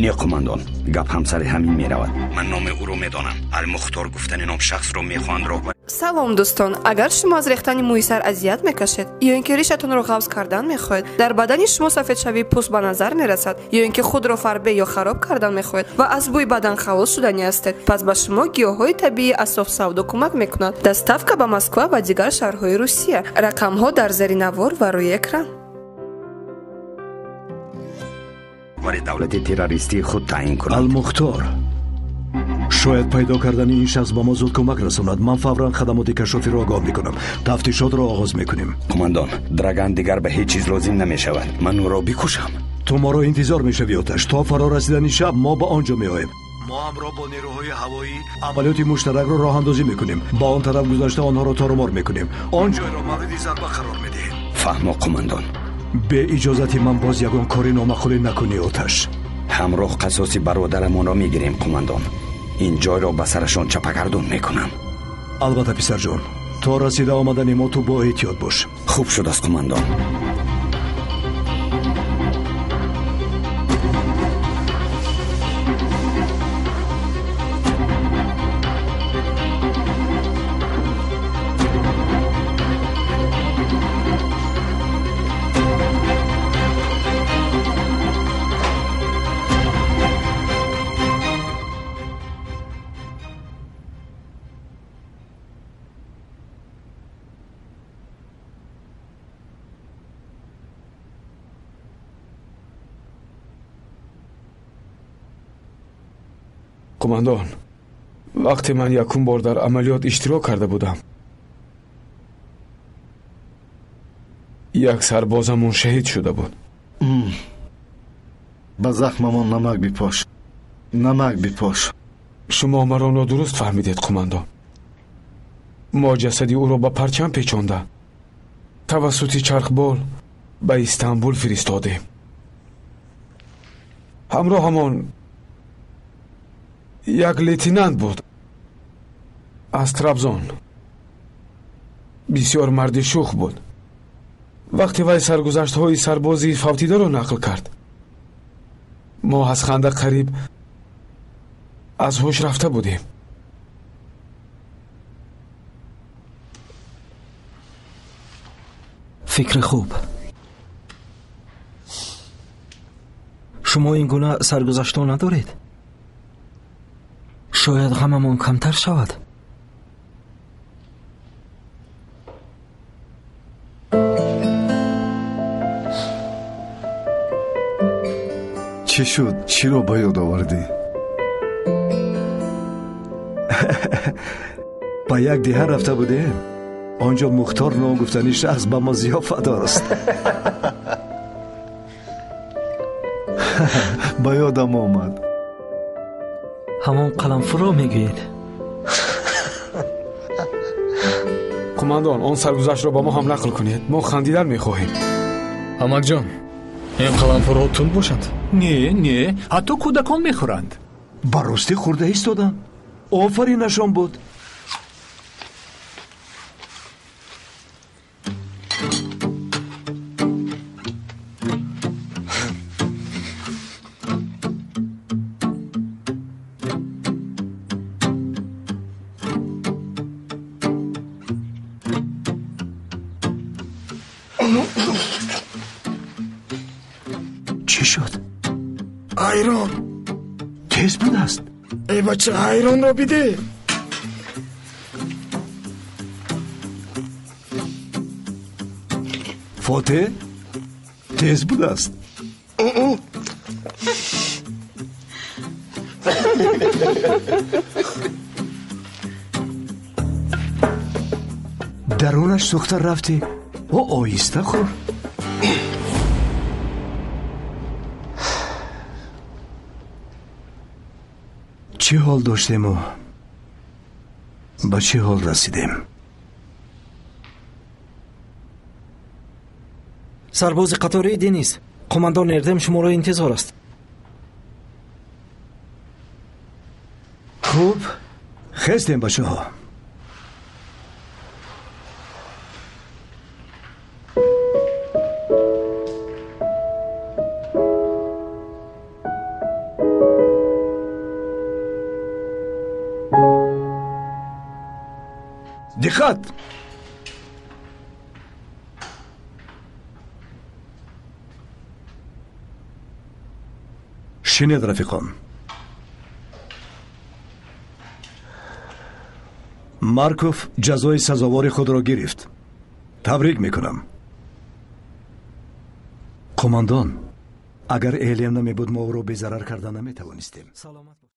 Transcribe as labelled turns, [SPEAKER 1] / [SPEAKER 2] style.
[SPEAKER 1] Не, қумандон, гап ҳам сари ҳамин меравад. Ман номи ӯро медонам. Алмухтор гуфтани ном шахсро мехоҳанд роҳбар.
[SPEAKER 2] Салом, дӯстон! Агар шумо аз рехтани мӯи сар азият мекашед ё ин ки ришатонро ғафз кардан мехоҳед, дар бадани шумо сафедшавии пӯст ба назар мерасад, ё ин ки худро фарбе ё хароб кардан мехоҳед ва аз бӯи бадан халос шудани ҳастед, пас ба шумо гиёҳҳои табиӣ аз Софсавдо кӯмак мекунад. Доставка ба Москва ва дигар шаҳрҳои Русия. Рақамҳо дар зери навор ва рӯи экран.
[SPEAKER 1] Вари давлати террористии худ таъин кунад.
[SPEAKER 3] Алмухтор, шояд пайдо кардани ин шахс ба мо зуд кӯмак расонад. Ман фавран хадамоти кашофиро огоҳ мекунам. Тафтишотро оғоз мекунем.
[SPEAKER 1] Қумандон, Драган дигар ба ҳеҷ чиз лозим намешавад. Ман ӯро бикушам.
[SPEAKER 3] Ту моро интизор мешавӣ, Оташ. То фаро расидани шаб мо ба он ҷо меоем. Мо ҳамроҳ бо нерӯҳои ҳавоӣ амалиёти муштаракро роҳандозӣ мекунем. Ба он тараф гузашта онҳоро торумор мекунем. Он ҷойро мавриди зарба қарор медиҳем.
[SPEAKER 1] Фаҳмо, қумандон.
[SPEAKER 3] Бе иҷозати ман боз ягон кори номаъқулӣ накунӣ, Оташ.
[SPEAKER 1] Ҳамроҳ қасоси бародарамонро мегирем, қумандон. Ин ҷойро ба сарашон чапагардон мекунам.
[SPEAKER 3] Албатта, писарҷон, то расида омадани мо ту бо эҳтиёт бош.
[SPEAKER 1] Хуб шудааст, қумандон.
[SPEAKER 4] Қумандон, вақте ман якум бор дар амалиёт иштирок карда будам, як сарбозамон шаҳид шуда буд.
[SPEAKER 5] Ба захмамон намак бипош, намак бипош.
[SPEAKER 4] Шумо маро нодуруст фаҳмидед, қумандон. Мо ҷасади ӯро ба парчам печонда тавассути чархбол ба Истанбул фиристодем. Ҳамроҳамон як лейтенант буд аз Трабзон. Бисёр марди шӯх буд. Вақте вай саргузаштҳои сарбози фавтидаро нақл кард, мо аз ханда қариб аз ҳуш рафта будем.
[SPEAKER 6] Фикри хуб. Шумо ин гуна саргузаштҳо надоред? Шояд ғамамон камтар шавад.
[SPEAKER 5] Чӣ шуд? Чиро ба ёд овардӣ?
[SPEAKER 3] Ба як деҳа рафта будем. Он ҷо Мухтор ном гуфтани шахс ба мо зиёфат аст.
[SPEAKER 5] Ба ёдам омад.
[SPEAKER 6] Ҳамон қаламфуро мегӯед?
[SPEAKER 4] Қумандон, он саргузаштро ба мо ҳам нақл кунед. Мо хандидан мехоҳем.
[SPEAKER 7] Амакҷон, ин қаламфурҳо тунд бошанд?
[SPEAKER 8] Не, не, ҳатто кӯдакон мехӯранд.
[SPEAKER 3] Ба ростӣ хӯрда истоданд. Офаринашон буд. Чӣ шуд?
[SPEAKER 9] Айрон.
[SPEAKER 3] Тез будааст.
[SPEAKER 9] Эй бача, айронро биде.
[SPEAKER 3] Фотеҳ, тез будааст. Дарунаш сӯхта рафтӣ. О, оҳиста хӯр. Чӣ ҳол доштему ба чӣ ҳол расидем?
[SPEAKER 6] Сарбози қатории Денис, қумандон Эрдем шуморо интизор аст.
[SPEAKER 3] Хуб, хестем, бачаҳо. Диққат! Шинед, рафиқон. Марков ҷазои сазовори худро гирифт. Табрик мекунам. Қумандон, агар Элем намебуд, мо ӯро безарар карда наметавонистем.